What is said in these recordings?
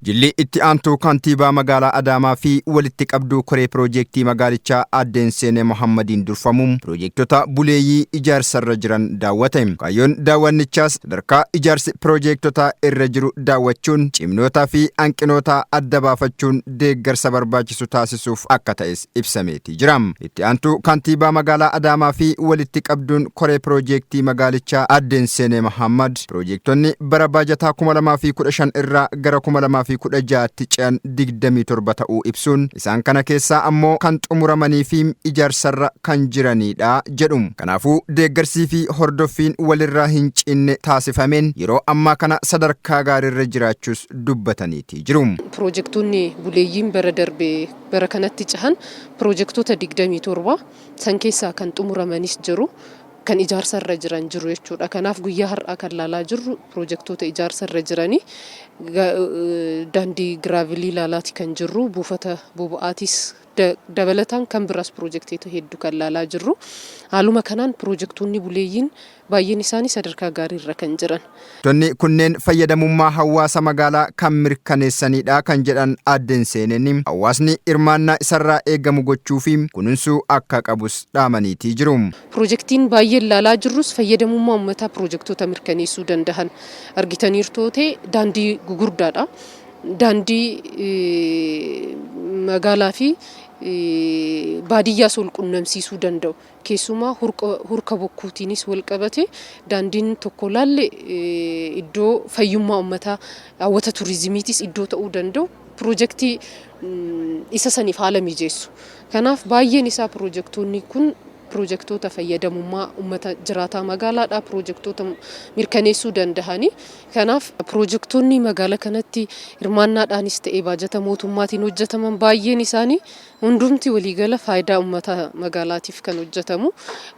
Jilli itti aantuu kantiibaa magaalaa Adaamaa fi walitti qabduu koree piroojeektii magaalichaa Aaddeen Seenee Mohammadiin durfamuun piroojeektota buleeyyii ijaarsarra jiran daawwate. Kaayyoon daawwannichaas sadarkaa ijaarsi piroojeektotaa irra jiru daawwachuun cimnootaa fi hanqinoota adda baafachuun deeggarsa barbaachisu taasisuuf akka ta'es ibsameetii jira. Itti aantuu kantiibaa magaalaa Adaamaa fi walitti qabduun koree piroojeektii magaalichaa Aaddeen Seenee Mohammad piroojeektonni bara baajataa 2015 irraa gara 2016tti ce'an 27 ta'uu ibsuun, isaan kana keessaa ammoo kan xumuramanii fi ijaarsarra kan jiranidha jedhu. Kanaafuu deeggarsii fi hordoffiin walirraa hin cinne taasifameen yeroo ammaa kana sadarkaa gaariirra jiraachuus dubbataniitii jiru. Piroojektonni buleeyyiin bara darbe bara kanatti cehan piroojektota 27, san keessaa kan xumuramanis jiru, kan ijaarsarra jiran jiru jechuudha. Kanaaf guyyaa har'aa kan laalaa jirru piroojektota ijaarsarra jiranii, daandii giraavilii laalaati kan jirru, buufata boba'aatis dabalataan kan biraas piroojektota hedduu kan laalaa jirru. Haaluma kanaan piroojektonni buleeyyiin baay'een isaanii sadarkaa gaariirra kan jiran. Tonni kunneen fayyadamummaa hawaasa magaalaa kan mirkaneessanidha kan jedhan Aaddeen Seeneen, hawaasni hirmaannaa isarraa eegamu gochuu fi kunuunsuu akka qabus dhaamaniitii jiru. Piroojeektiin baay'een laalaa jirrus fayyadamummaa uummataa piroojektota mirkaneessuu danda'an argitaniirtoo ta'e daandii gugurdaadha. Daandii magaalaa fi baadiyyaas wal qunnamsiisuu danda'u. Keessumaa hurka bokkuutiinis wal qabate daandiin tokko laalle iddoo fayyummaa uummataa, hawwata turizimiitis iddoo ta'uu danda'u, piroojeektii isa saniif haala mijeessu. Kanaaf baay'een isaa piroojektonni kun piroojektota fayyadamummaa uummata jiraataa magaalaadha piroojektota mirkaneessuu danda'ani. Kanaaf piroojektonni magaalaa kanatti hirmaannaadhaanis ta'ee baajata mootummaatiin hojjetaman baay'een isaanii hundumti waliigala faayidaa uummata magaalaatiif kan hojjetamu.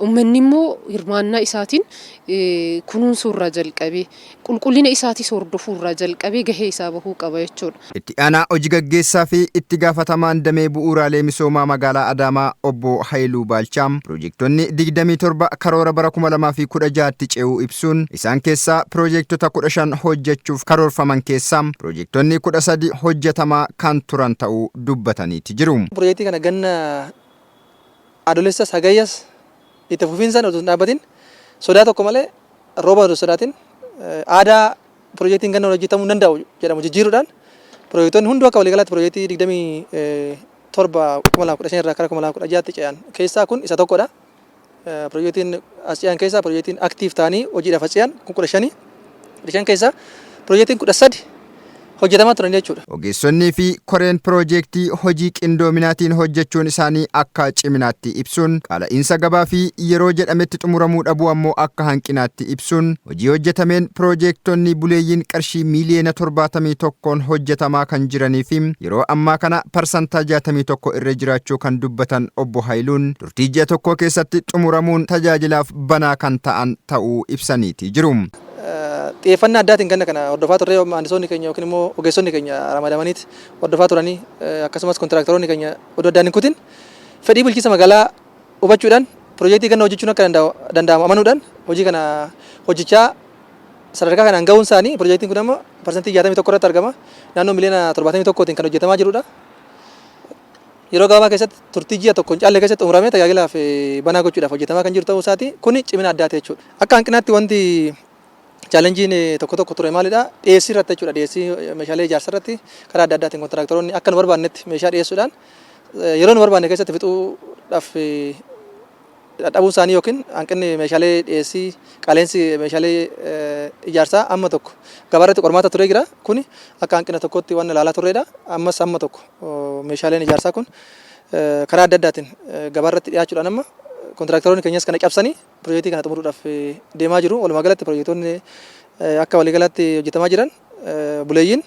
Uummanni immoo hirmaannaa isaatiin kunuunsuu irraa jalqabee, qulqullina isaatis hordofuu irraa jalqabee gahee isaa bahuu qaba jechuudha. Itti aanaa hojii gaggeessaa fi itti gaafatamaan damee bu'uuraalee misoomaa magaalaa Adaamaa obbo Haayiluu Baalchaa piroojektonni 27 karoora bara 2016tti ce'uu ibsuun, isaan keessaa piroojektota 15 hojjechuuf karoorfaman keessaa piroojektonni 13 hojjetamaa kan turan ta'uu dubbataniiti jiru. Piroojeektii kana ganna Adoolessas Hagayyas itti fufiinsaan otoo hin dhaabbatin, sodaa tokko malee, rooba otoo hin sodaatin, aadaa piroojeektiin ganna hojjetamuu hin danda'u jedhamu jijjiiruudhaan piroojeektonni hunduu akka waliigalaatti piroojeektii 27 2015 irraa gara 2016tti ce'an keessaa kun isa tokkodha. Piroojeektiin as ce'an keessaa piroojeektiin active ta'anii hojiidhaaf as ce'an kun 15. 15 keessaa piroojeektiin 13 hojjetamaa turan jechuudha. Ogeessonnii fi koreen piroojeektii hojii qindoominaatiin hojjechuun isaanii akka ciminaatti ibsuun, qaala'iinsa gabaa fi yeroo jedhametti xumuramuu dhabuu ammoo akka hanqinaatti ibsuun, hojii hojjetameen piroojeektonni buleeyyiin qarshii miiliyoona 71n hojjetamaa kan jiranii fi yeroo ammaa kana 61% irra jiraachuu kan dubbatan obbo Haayiluun, turtii ji'a tokkoo keessatti xumuramuun tajaajilaaf banaa kan ta'an ta'uu ibsaniitii jiru. Xiyyeeffannaa addaatiin ganna kana hordofaa turre. Maandisoonni keenya yookiin immoo ogeessonni keenya ramadamaniit hordofaa turanii, akkasumas kontiraaktaroonni keenya odoo addaan hin kutin fedhii bulchiinsa magaalaa hubachuudhaan, piroojeektii ganna hojjechuun akka danda'amu amanuudhaan hojii kana hojjechaa sadarkaa kanaan gahuun isaanii, piroojeektiin kun amma 61% irratti argama. Naannoo miliyoona 71tiin kan hojjetamaa jirudha. Yeroo gabaabaa keessatti, turtii ji'a tokko hin caalle keessatti xumuramee tajaajilaaf banaa gochuudhaaf hojjetamaa kan jiru ta'uu isaati. Kuni cimina addaati jechuudha. Akka hanqinaatti wanti chaalenjiin tokko tokko ture maalidha? Dhiyeessii irratti jechuudha. Dhiyeessii meeshaalee ijaarsa irratti karaa adda addaatiin kontiraaktaroonni akka nu barbaannetti meeshaa dhiyeessuudhaan yeroo nu barbaanne keessatti fixuudhaaf dadhabuun isaanii, yookiin hanqinni meeshaalee dhiyeessii, qaala'insi meeshaalee ijaarsaa amma tokko gabaarratti qormaata turee jira. Kuni akka hanqina tokkotti waan ilaalaa turredha. Ammas amma tokko meeshaaleen ijaarsaa kun karaa adda addaatiin gabaarratti dhiyaachuudhaan amma kontiraaktaroonni keenyas kana cabsanii piroojeektii kana xumuruudhaaf deemaa jiru. Walumaa galatti piroojeektoonni akka waliigalaatti hojjetamaa jiran buleeyyiin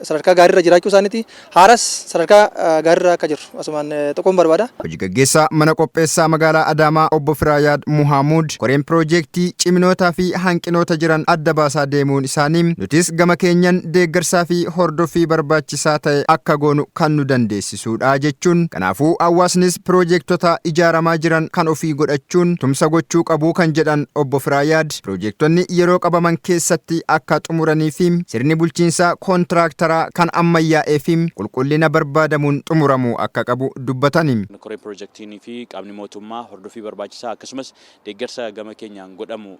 sadarkaa gaariirra jiraachuu isaaniiti. Haaras sadarkaa gaariirra akka jiru asumaan tuquun barbaada. Hojii gaggeessaa mana qopheessaa magaalaa Adaamaa obbo Firaayaad Muhaamuud koreen piroojeektii ciminootaa fi hanqinoota jiran adda baasaa deemuun isaanii nutis gama keenyan deeggarsaa fi hordoffii barbaachisaa ta'e akka goonu kan nu dandeessisuudha jechuun, kanaafuu hawaasnis piroojeektota ijaaramaa jiran kan ofii godhachuun tumsa gochuu qabuu kan jedhan obbo Firaayaad, piroojeektonni yeroo qabaman keessatti akka xumuranii fi sirni bulchiinsaa kontiraaktaraa taraa kan ammayyaa'ee fi qulqullina barbaadamuun xumuramuu akka qabu dubbatani. Koreen piroojeektii fi qaamni mootummaa hordoffii barbaachisaa akkasumas deeggarsa gama keenyaan godhamu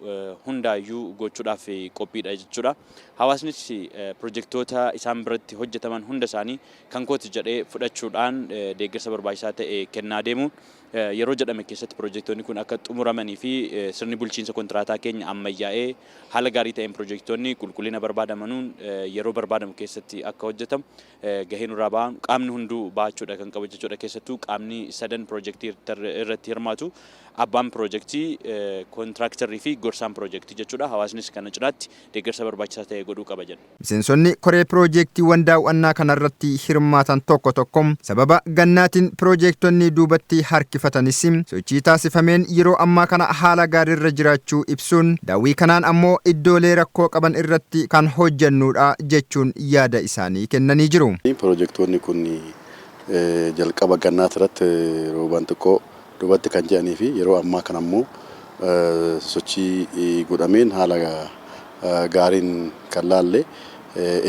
hundaayyuu gochuudhaaf qophiidha jechuudha. Hawaasnis piroojeektoota isaan biratti hojjetaman hunda isaanii kan kooti jedhee fudhachuudhaan deeggarsa barbaachisaa ta'e kennaa deemuun yeroo jedhame keessatti piroojeektoonni kun akka xumuramanii fi sirni bulchiinsa kontiraataa keenya ammayyaa'ee haala gaarii ta'een piroojeektoonni qulqullina barbaadamanuun yeroo barbaadamu keessatti akka hojjetamu gahee nurraa ba'an qaamni hunduu ba'achuudha kan qabu jechuudha. Keessattuu qaamni sadan piroojeektii irratti hirmaatu, abbaan piroojeektii, kontiraaktarrii fi gorsaan piroojeektii jechuudha. Hawaasnis kana cinaatti deeggarsa barbaachisaa ta'e godhuu qaba jenna. Miseensonni koree piroojeektiiwwan daawwannaa kanarratti hirmaatan tokko tokko sababa gannaatiin piroojeektonni duubatti harkifatanis, sochii taasifameen yeroo ammaa kana haala gaariirra jiraachuu ibsuun, daawwii kanaan ammoo iddoolee rakkoo qaban irratti kan hojjannudha jechuun yaada isaanii kennanii jiru. Piroojeektoonni kun jalqaba gannaa irratti roobaan xiqqoo duubatti kan jedhanii fi yeroo ammaa kana ammoo sochii godhameen haala gaariin kan laalle,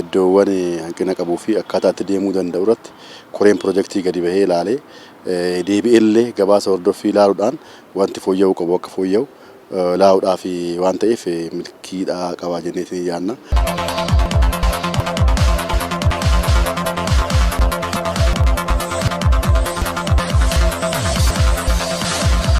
iddoowwan hanqina qabuu fi akkaataa itti deemuu danda'u irratti koreen piroojeektii gadi bahee ilaalee, deebi'eellee gabaasa hordoffii ilaaluudhaan wanti fooyya'uu qabu akka fooyya'u ilaaluudhaaf waan ta'eef milkiidhaa qaba jenneetiin yaadna.